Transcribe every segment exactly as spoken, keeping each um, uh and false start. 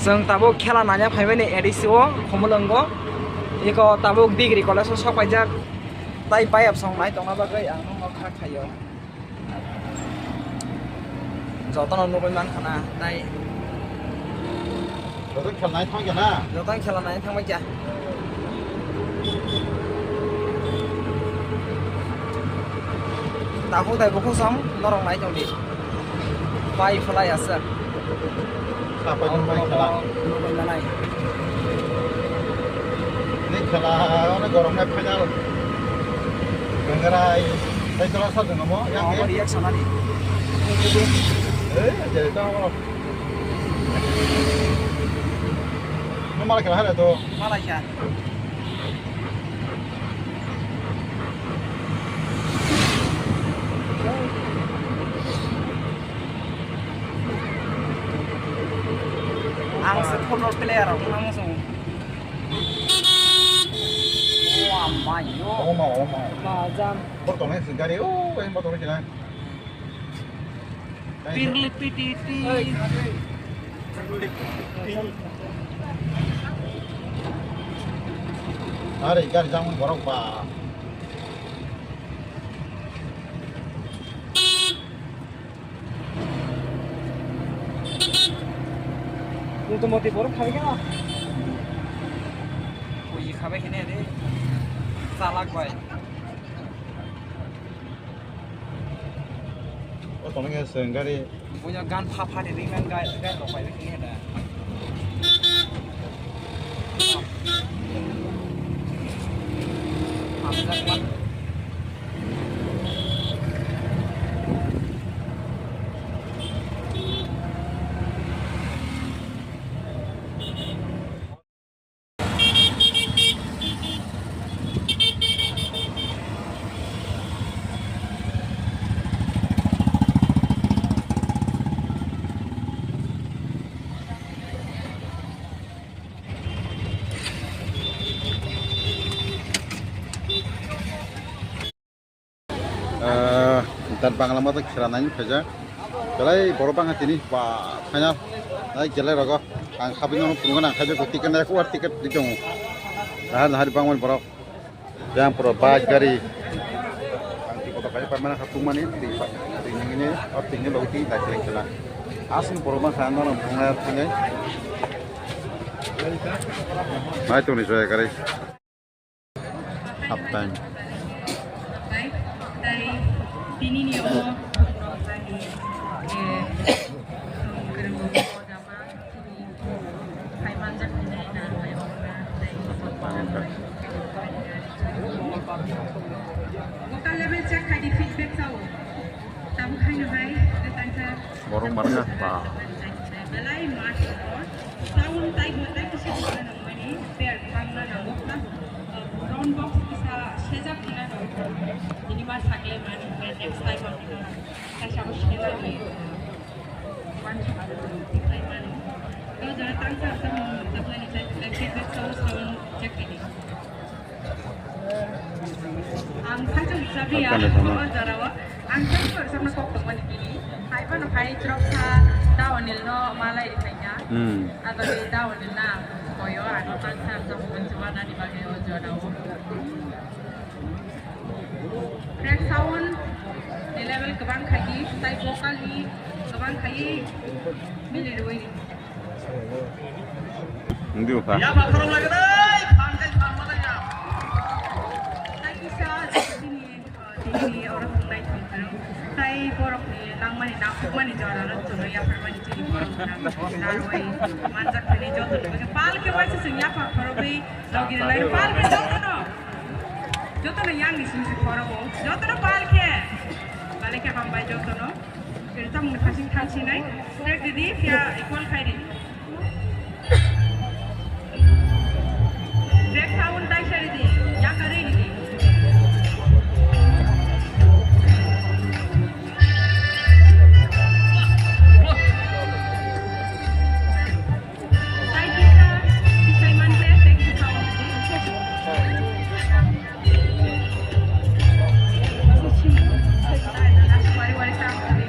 Chwng tabuk khela naina phaimani A D C o Khumulwngo. Eko tabuk degree college o sok paijak. Tai bayap song nai tongna bagwi ang nokha khaio. Jotono nugwi mankha na tai. Joto khela nai thang kha na? Joto khela nai thang kha. Takhuk tai bukhuk song norok nai tongdi. Pai phlai aswk. Sapai nung bai khela. Nung bai manai. Ni khela, onek gorok nai final. Gangrai, tai tola sa dong mo, yang. Omo reaction ani. Eh, jadi tong mo. Nung malai khela hai to. Malai kha. Ang se khornor player rok nang song. Wah, mayo. Oma, oma. Majam. Bor tongnai se gari, oh, yang bor tongnai se. Pirli pititi. Are, gari jang borok ba. Motamoti borok khabai khe no. Ui khabai khe ne de. Chalak bai. O tongo khe chwng gari. Buya gan pha pha de ring nang gai gai rok bai khe da. Hamjak mat. Ah, dan Bangla mata khela nai phaijak. Belai borok bangha tini ba final. Nai gelai rogo. Ang khabini ono phunukgo nang khaijak ticket nai kuar ticket di tongo. Nahar nahar bangmani borok. Yang pura bike gari. Ang ticket kai pamana khatung mani twi pa. Twi nangini or twi ni logi twi dai khela. Asing borok bangha ano phunuknai thangai. Nai tongni joya gari. Half time. Tei tini ni o, eh, local level check khai di, feedback sao. Tabuk khai no hai, tangsa. Borok markha ba. Belai match ko. Sound tai bo tai kisa kisa nangmani, player bangna nango plus, uh, sound box kisa sejak dina nango. Ini ma sakle mani, next time ma dina. Kaisa bo sejak ni. One shot dikhlai mani. To jara tangsa asam tablani chai, chai, chai, sound, sound check ini. Ang saijak sabi ya, o jora o. Ang saijak sabi kok tongmani bini. Hai phano hai chwroksa Da Onil no malai rikhaina. Hmm. Abo ni Da Onil na koyo ano tangsa ang tongmani chubanani bagwi o jora o. Track sound ni level kwbang khai di, tai vocal ni kwbang khai mili rwi. Hindi pa. Tei kisa tini, tini oro thwngnai thwngthwng. Tai borokni nangmani, nangkukmani jorano chwngno yapharmani chini borok narwai manjak thani joto ni bagwi pal khe waisa chwng yaphar phorogwi logi rwlai pal khe jotono. Jotono yang ni simi se phorogo. Jotono pal khe. Bale khe hambai jotono. Khe tamo ni khasing thansinai. Track didi, phiya equal khai di. Track sound tai sari di, yaka ri di. Tai kisa, kisai manse, thank you sound di. Tai dada, wari wari sound di.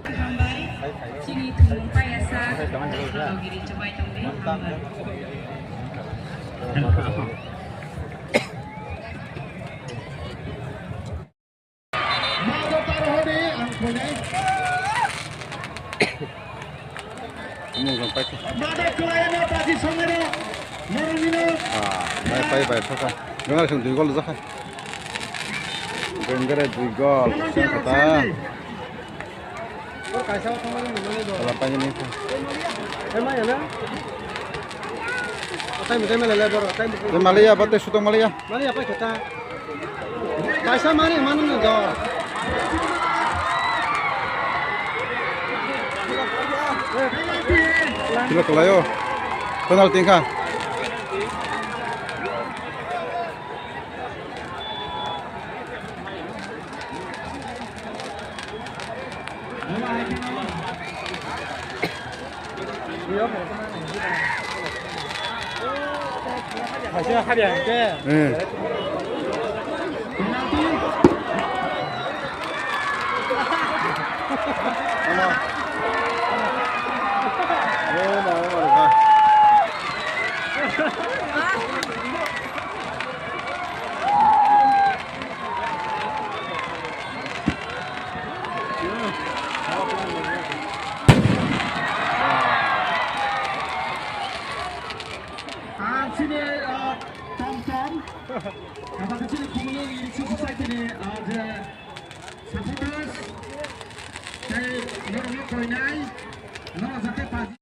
Hambai, chini thumung payasa, hambai, hambai. Mung jong pai. Ah, bai, pai, bai, saka. Jong asung dui gol jakha. Bengkere dui gol, seng kata. Wala pai ni. Tei malaya, bate sutong malaya. Mani apa kita? Kaisa mani manu ni do. Sila kelayo. Penalti kah? Ang sini, ah, Tom Tom. Apa kecil kumulung ini susah kini, ah, je supporters. Tei norokno koinai.